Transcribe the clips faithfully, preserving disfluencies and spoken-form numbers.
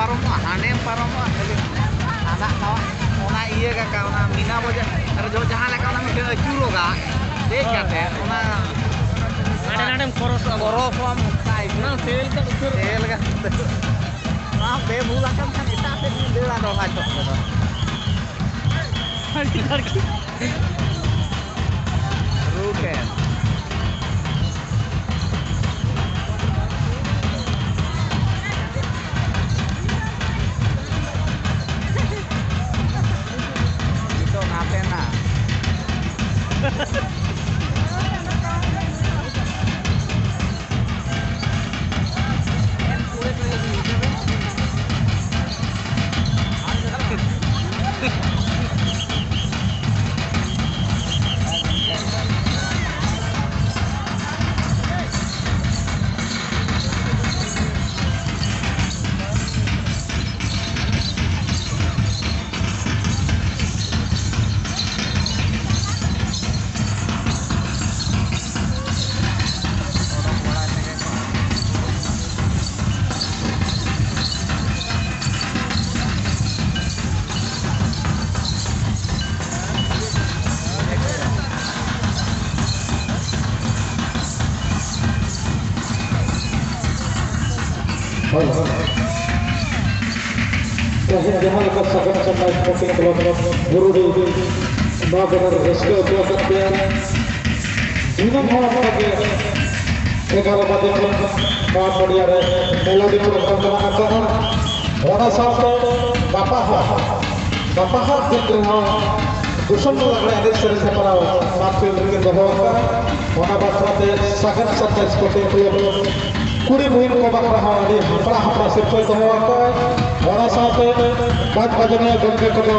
ᱯᱟᱨᱚᱢᱚᱜᱼᱟ, ᱦᱟᱸᱰᱮᱢ ᱯᱟᱨᱚᱢᱚᱜᱼᱟ, ᱠᱷᱟᱹᱞᱤ ᱦᱟᱱᱟ ᱱᱟᱣᱟ ᱚᱱᱟ ᱤᱭᱟᱹ ᱠᱟᱠᱟ, ᱚᱱᱟ ᱢᱤᱱᱟ ᱵᱟᱡᱟᱨ ᱨᱮ ᱡᱚ-, ᱡᱟᱦᱟᱸ ᱞᱮᱠᱟ ᱚᱱᱟ ᱢᱤᱫᱴᱮᱱ ᱟᱹᱪᱩᱨᱚᱜᱟ, ᱫᱮᱡ ᱠᱟᱛᱮ ᱚᱱᱟ ᱦᱟᱸᱰᱮ ᱱᱟᱰᱮᱢ ᱠᱚᱨᱚᱥᱚᱜᱼᱟ᱾ ᱯᱚᱨᱚᱵᱽ ᱦᱚᱸ ᱚᱱᱠᱟ ᱤᱭᱟᱹ᱾ ᱚᱱᱟ ᱥᱮᱞ ᱠᱟᱜ ᱩᱛᱟᱹᱨ᱾ ᱥᱮᱞ ᱠᱟᱜ ᱩᱛᱟᱹᱨ᱾ ᱱᱚᱣᱟ ᱵᱮᱵᱷᱩᱞ ᱟᱠᱟᱱ ᱠᱷᱟᱱ ᱮᱴᱟᱜ ᱥᱮᱫ ᱤᱧ ᱫᱟᱹᱲᱟ ᱫᱚᱦᱲᱟ ᱪᱚᱠ ᱛᱮᱫᱚ᱾ ᱟᱹᱰᱤ ᱟᱸᱴ ᱜᱮ᱾ ᱨᱩᱴ ᱮᱢ᱾ ᱱᱤᱛᱚᱜ ᱱᱟᱛᱮ ᱱᱟ᱾ ᱦᱳᱭ, ᱦᱳᱭ᱾ ᱛᱮᱦᱮᱧ ᱡᱟᱦᱟᱸ ᱞᱮᱠᱟ ᱥᱟᱜᱮᱱ ᱥᱟᱯᱲᱟᱣ ᱥᱯᱳᱨᱴᱤᱝ ᱠᱞᱟᱵᱽ ᱵᱩᱨᱩᱰᱤ ᱱᱚᱣᱟ ᱠᱚᱨᱮ ᱨᱟᱹᱥᱠᱟᱹ ᱦᱚᱪᱚ ᱟᱠᱟᱫ ᱯᱮᱭᱟ᱾ ᱫᱤᱱᱟᱹᱢ ᱦᱚᱸ ᱚᱱᱠᱟ ᱜᱮ ᱮᱜᱟᱨᱚ ᱵᱟᱡᱮ ᱠᱷᱚᱱ ᱱᱚᱣᱟ ᱯᱚᱲᱤᱭᱟ ᱨᱮ ᱢᱮᱞᱟ ᱫᱤᱱ ᱯᱨᱳᱜᱨᱟᱢ ᱢᱮᱱᱟᱜ ᱟᱠᱟᱫᱟ᱾ ᱚᱱᱟ ᱥᱟᱶᱛᱮ ᱜᱟᱯᱟ ᱦᱚᱸ, ᱜᱟᱯᱟ ᱦᱚᱸ ᱫᱤᱱ ᱨᱮᱦᱚᱸ ᱫᱩᱥᱚᱱ ᱞᱟᱜᱽᱲᱮ ᱮᱱᱮᱡ ᱥᱮᱨᱮᱧ ᱦᱮᱯᱨᱟᱣ ᱢᱟᱨᱯᱤᱞ ᱨᱮᱜᱮ ᱫᱚᱦᱚ ᱟᱠᱟᱫᱼᱟ᱾ ᱚᱱᱟ ᱵᱟᱠᱷᱨᱟ ᱛᱮ ᱥᱟᱜᱮᱱ ᱥᱟᱱᱛᱟᱲ ᱥᱯᱳᱨᱴᱤᱝ ᱠᱞᱟᱵᱽ ᱠᱩᱲᱤ ᱢᱩᱦᱤᱢ ᱠᱚ ᱵᱟᱠᱷᱨᱟ ᱦᱚᱸ ᱟᱹᱰᱤ ᱦᱟᱯᱲᱟ ᱦᱟᱯᱲᱟ ᱥᱤᱨᱯᱟᱹᱭ ᱫᱚᱦᱚ ᱟᱠᱟᱫᱼᱟ᱾ ᱚᱱᱟ ᱥᱟᱶᱛᱮ ᱵᱟᱡᱽ ᱵᱟᱡᱽᱱᱟ ᱜᱚᱢᱠᱮ ᱠᱚᱫᱚ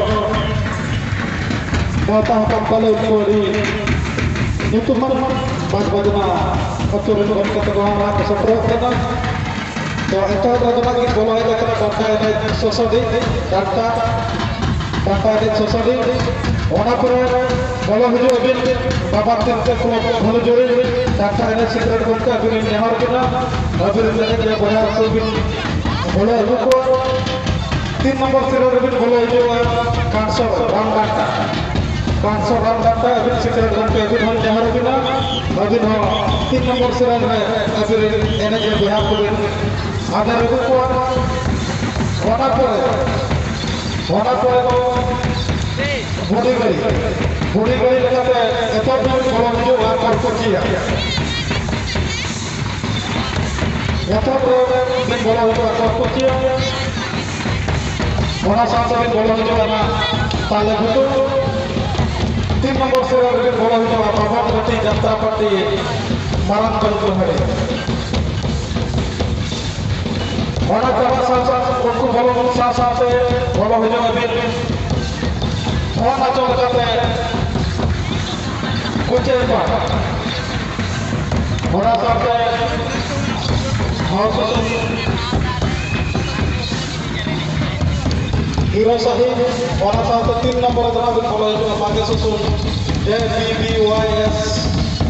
ᱱᱮᱣᱛᱟ ᱦᱟᱠᱟᱫ ᱠᱚᱣᱟᱞᱮ, ᱩᱱᱠᱩ ᱟᱹᱰᱤ ᱧᱩᱛᱩᱢᱟᱱ ᱵᱟᱡᱽ ᱵᱟᱡᱽᱱᱟ ᱟᱹᱛᱩ ᱨᱮᱱ ᱜᱚᱢᱠᱮ ᱛᱟᱠᱚ ᱦᱚᱸ ᱚᱱᱟ ᱠᱚ ᱥᱮᱴᱮᱨᱚᱜ ᱠᱟᱱᱟ᱾ ᱛᱚ ᱮᱛᱚᱦᱚᱵ ᱨᱮ ᱫᱚ ᱱᱟᱜ ᱵᱚᱞᱚ ᱦᱮᱡ ᱟᱠᱟᱱᱟ ᱰᱟᱱᱴᱟ ᱮᱱᱮᱡ ᱥᱚᱥᱚᱰᱤ, ᱰᱟᱱᱴᱟ, ᱰᱟᱱᱴᱟ ᱮᱱᱮᱡ ᱥᱚᱥᱚᱰᱤ᱾ ᱚᱱᱟ ᱯᱚᱨᱮ ᱵᱚᱞᱚ ᱦᱤᱡᱩᱜ ᱟᱹᱵᱤᱱ ᱵᱟᱵᱟ ᱛᱤᱞᱠᱟᱹ ᱠᱞᱟᱵᱽ ᱵᱷᱟᱞᱩᱡᱩᱨᱤ, ᱰᱟᱱᱴᱟ ᱮᱱᱮᱡ ᱥᱮᱠᱨᱮᱴ ᱜᱚᱢᱠᱮ ᱟᱹᱵᱤᱱ ᱞᱤᱧ ᱱᱮᱦᱚᱨ ᱠᱟᱱᱟ, ᱟᱹᱵᱤᱱ ᱨᱮᱱ ᱮᱱᱮᱡ ᱵᱚᱭᱦᱟ ᱠᱚ ᱵᱤᱱ ᱵᱚᱞᱚ ᱟᱹᱜᱩ ᱠᱚᱣᱟ᱾ ᱛᱤᱱ ᱱᱚᱢᱵᱚᱨ ᱥᱤᱨᱟᱹ ᱨᱮᱵᱤᱱ ᱵᱚᱞᱚ ᱦᱤᱡᱩᱜᱼᱟ ᱠᱟᱱᱥᱚᱨ ᱨᱟᱢ ᱰᱟᱱᱴᱟ᱾ ᱠᱟᱱᱥᱚᱨ ᱨᱟᱢ ᱰᱟᱱᱴᱟ, ᱟᱹᱵᱤᱱ ᱥᱤᱠᱷᱱᱟᱹᱛ ᱜᱚᱢᱠᱮ, ᱟᱹᱵᱤᱱ ᱦᱚᱸ ᱡᱟᱦᱟᱸ ᱨᱮᱵᱤᱱᱟ, ᱟᱹᱵᱤᱱ ᱦᱚᱸ ᱛᱤᱱ ᱱᱚᱢᱵᱚᱨ ᱥᱤᱨᱟᱹ ᱨᱮ ᱟᱹᱵᱤᱱ ᱨᱮᱱ ᱮᱱᱮᱡ ᱨᱮ ᱵᱚᱭᱦᱟ ᱠᱚᱵᱤᱱ ᱟᱫᱮᱨ ᱟᱹᱜᱩ ᱠᱚᱣᱟ᱾ ᱚᱱᱟ ᱯᱚᱨᱮ, ᱚᱱᱟ ᱯᱚᱨᱮ ᱫᱚ ᱵᱩᱰᱷᱤ ᱜᱟᱹᱲᱤ, ᱵᱩᱰᱷᱤ ᱜᱟᱹᱲᱤ ᱞᱮᱠᱟᱛᱮ ᱮᱛᱚᱦᱚᱵ ᱵᱤᱱ ᱵᱚᱞᱚ ᱦᱤᱡᱩᱜᱼᱟ ᱠᱚᱨᱠᱚᱪᱤᱭᱟ᱾ ᱮᱛᱚᱦᱚᱵ ᱨᱮ ᱵᱤᱱ ᱵᱚᱞᱚ ᱦᱤᱡᱩᱜᱼᱟ ᱠᱚᱨᱠᱚᱪᱤᱭᱟ᱾ ᱚᱱᱟ ᱥᱟᱶᱛᱮ ᱵᱤᱱ ᱵᱚᱞᱚ ᱦᱤᱡᱩᱜᱼᱟ ᱱᱟᱜ ᱛᱟᱞᱮ ᱜᱷᱩᱴᱩ᱾ ᱛᱤᱱ ᱱᱚᱢᱵᱚᱨ ᱥᱮᱨᱣᱟ ᱨᱮᱵᱤᱱ ᱵᱚᱞᱚ ᱦᱤᱡᱩᱜᱼᱟ ᱵᱟᱵᱚᱱ ᱜᱷᱟᱴᱤ ᱡᱟᱛᱨᱟ ᱯᱟᱴᱤ ᱢᱟᱨᱟᱝ ᱵᱟᱹᱨᱩ ᱰᱟᱹᱦᱟᱹᱲᱤ᱾ ᱚᱱᱟ ᱪᱟᱵᱟ ᱥᱟᱶ ᱥᱟᱶ ᱩᱱᱠᱩ ᱵᱚᱞᱚ ᱥᱟᱶ ᱥᱟᱶᱛᱮ ᱵᱚᱞᱚ ᱦᱤᱡᱩᱜ ᱟᱹᱵᱤᱱ᱾ ᱚᱱᱟ ᱪᱚᱞ ᱠᱟᱛᱮ ᱠᱚᱪᱮ ᱯᱟᱦᱴᱟ᱾ ᱚᱱᱟ ᱥᱟᱶᱛᱮ ᱦᱚᱲ ᱠᱚ ᱦᱤᱨᱳ ᱥᱟᱹᱦᱤ, ᱚᱱᱟ ᱥᱟᱶᱛᱮ ᱛᱤᱱ ᱱᱚᱢᱵᱚᱨ ᱨᱮ ᱡᱟᱦᱟᱸ ᱵᱤᱱ ᱵᱚᱞᱚ ᱦᱤᱡᱩᱜᱼᱟ, ᱵᱟᱜᱮ ᱥᱩᱥᱩᱱ, ᱡᱮ ᱵᱤ ᱵᱤ ᱣᱟᱭ ᱮᱥ,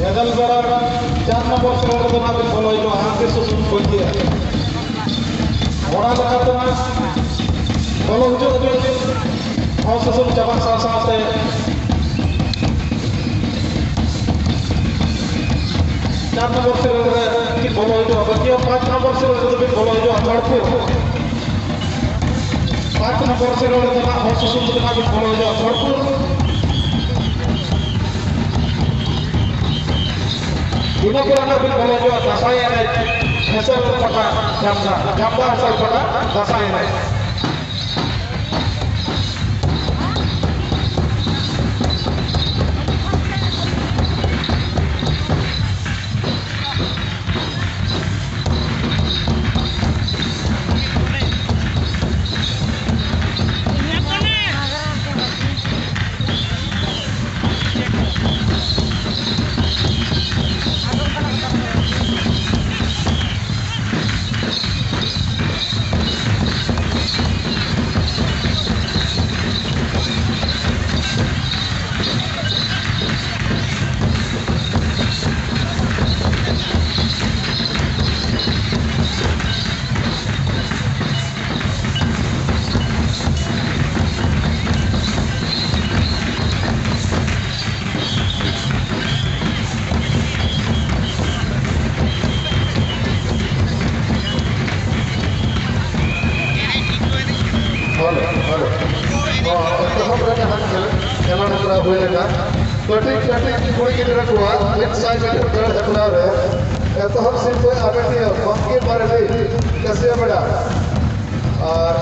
ᱮᱫᱮᱞ ᱵᱮᱲᱟ, ᱪᱟᱨ ᱱᱚᱢᱵᱚᱨ ᱥᱤᱨᱟᱹ ᱨᱮ ᱡᱟᱦᱟᱸ ᱵᱤᱱ ᱵᱚᱞᱚ ᱦᱤᱡᱩᱜᱼᱟ, ᱦᱟᱸᱥᱤ ᱥᱩᱥᱩᱱ ᱠᱚᱪᱤᱭᱟ᱾ ᱚᱱᱟ ᱞᱮᱠᱟᱛᱮ ᱦᱚᱸ ᱵᱚᱞᱚ ᱦᱤᱡᱩᱜ ᱟᱹᱵᱤᱱ, ᱦᱚᱸ ᱥᱩᱥᱩᱱ ᱪᱟᱵᱟ ᱥᱟᱶ ᱥᱟᱶᱛᱮ ᱪᱟᱨ ᱱᱚᱢᱵᱚᱨ ᱥᱤᱨᱟᱹ ᱨᱮ ᱵᱤᱱ ᱵᱚᱞᱚ ᱦᱤᱡᱩᱜᱼᱟ, ᱵᱟᱹᱠᱤᱭᱟ ᱯᱟᱸᱪ ᱱᱚᱢᱵᱚᱨ ᱥᱤᱨᱟᱹ ᱨᱮᱫᱚ ᱵᱤᱱ ᱵᱚᱞᱚ ᱦᱤᱡᱩᱜᱼᱟ ᱠᱷᱚᱲᱯᱩᱨ᱾ ᱯᱟᱸᱪ ᱱᱚᱢᱵᱚᱨ ᱥᱤᱨᱟᱹ ᱨᱮᱫᱚ ᱱᱟᱜ ᱦᱚᱸ ᱥᱩᱥᱩᱱ ᱫᱚ ᱱᱟᱜ ᱵᱤᱱ ᱵᱚᱞᱚ ᱦᱤᱡᱩᱜᱼᱟ ᱠᱷᱚᱲᱯᱩᱨ᱾ ᱤᱱᱟᱹ ᱯᱚᱨᱮ ᱱᱟᱜ ᱵᱤᱱ ᱵᱚᱞᱚ ᱦᱤᱡᱩᱜᱼᱟ ᱫᱟᱸᱥᱟᱭ ᱮᱱᱮᱡ, ᱦᱮᱸᱥᱮᱞ ᱯᱟᱴᱟ, ᱡᱟᱢᱫᱟ, ᱡᱟᱢᱫᱟ ᱦᱮᱸᱥᱮᱞ ᱯᱟᱴᱟ, ᱫᱟᱸᱥᱟᱭ ᱮᱱᱮᱡ᱾ ᱦᱩᱭ ᱞᱮᱱᱟ᱾ ᱠᱟᱹᱴᱤᱡ ᱠᱟᱹᱴᱤᱡ ᱠᱩᱲᱤ ᱜᱤᱫᱽᱨᱟᱹ ᱠᱚᱣᱟᱜ ᱢᱤᱫ ᱥᱟᱭ ᱢᱤᱴᱟᱨ ᱫᱟᱹᱲ ᱦᱮᱯᱨᱟᱣ ᱨᱮ ᱮᱛᱚᱦᱚᱵ ᱥᱤᱨᱯᱟᱹ ᱟᱢᱮᱴᱤᱭᱟᱹ ᱵᱟᱝᱠᱤ ᱢᱟᱨᱰᱤ, ᱠᱟᱹᱥᱤᱭᱟᱹ ᱵᱮᱲᱟ, ᱟᱨ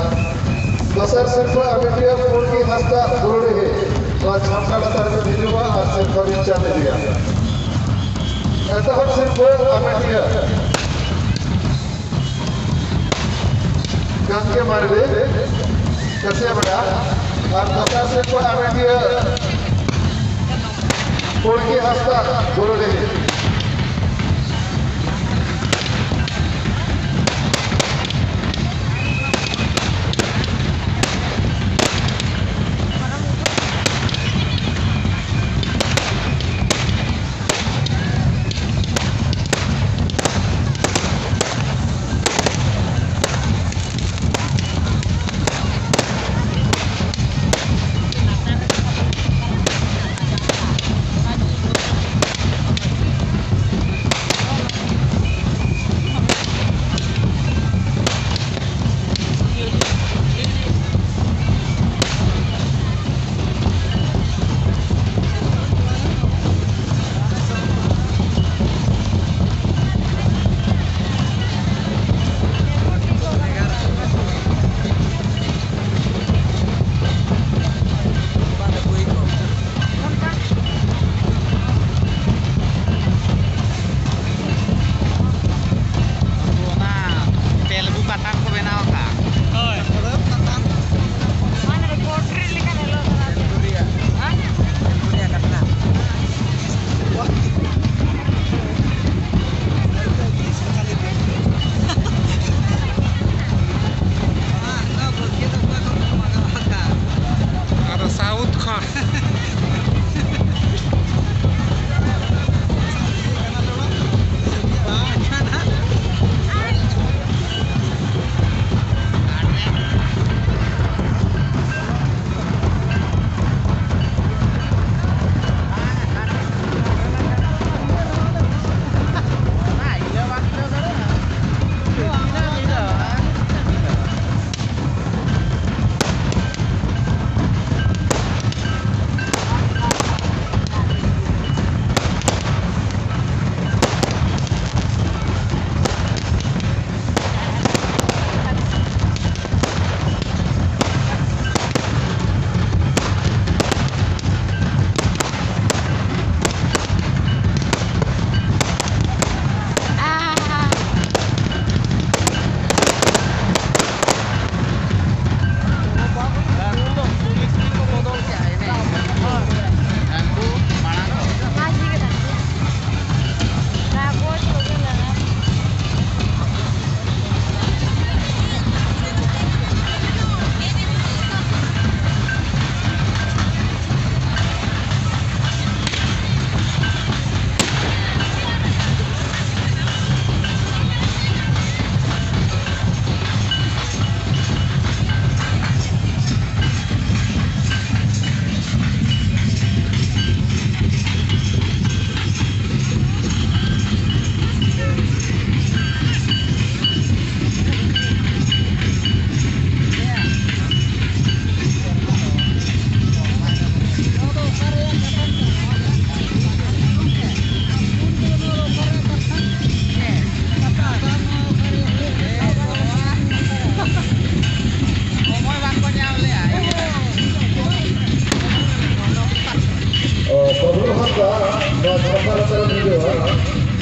ᱫᱚᱥᱟᱨ ᱥᱤᱨᱯᱟᱹ ᱟᱢᱮᱴᱤᱭᱟᱹ ᱯᱩᱲᱠᱤ ᱦᱟᱸᱥᱫᱟ, ᱵᱩᱨᱩᱰᱤᱦᱤ᱾ ᱱᱚᱣᱟ ᱪᱷᱟᱢᱰᱟ ᱞᱟᱛᱟᱨ ᱨᱮ ᱦᱤᱡᱩᱜᱼᱟ ᱟᱨ ᱥᱤᱨᱯᱟᱹ ᱵᱤᱱ ᱪᱟᱞ ᱤᱫᱤᱭᱟ᱾ ᱮᱛᱚᱦᱚᱵ ᱥᱤᱨᱯᱟᱹ ᱟᱢᱮᱴᱤᱭᱟᱹ ᱜᱟᱝᱠᱮ ᱢᱟᱨᱰᱤ, ᱠᱟᱹᱥᱤᱭᱟᱹ ᱵᱮᱲᱟ, ᱟᱨ ᱫᱚᱥᱟᱨ ᱥᱤᱨᱯᱟᱹ ᱟᱢᱮᱴᱤᱭᱟᱹ ᱯᱩᱲᱠᱤ ᱦᱟᱸᱥᱫᱟ, ᱵᱩᱨᱩᱰᱤᱦᱤ᱾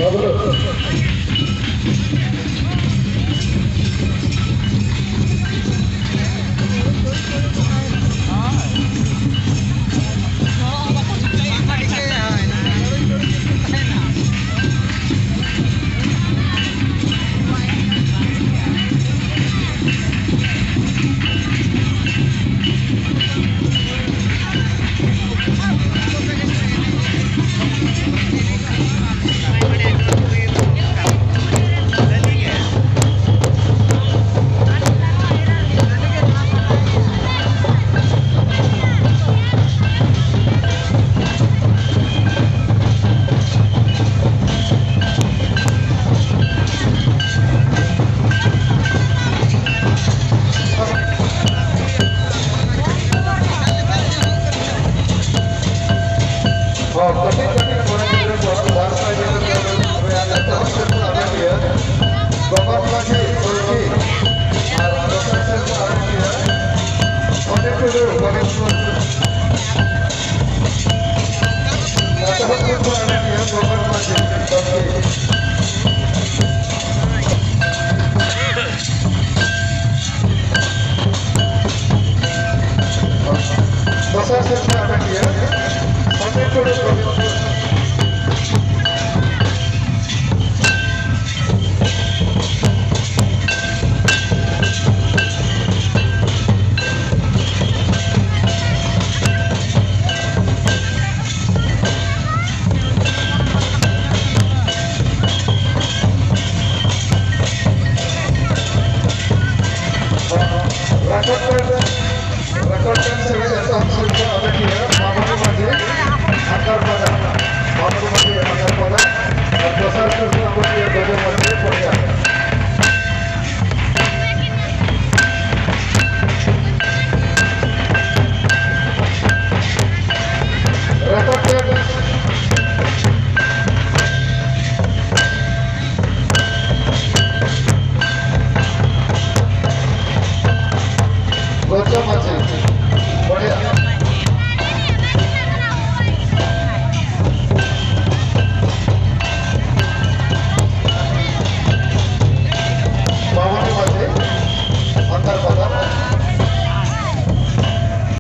ᱢᱟᱵᱚᱱ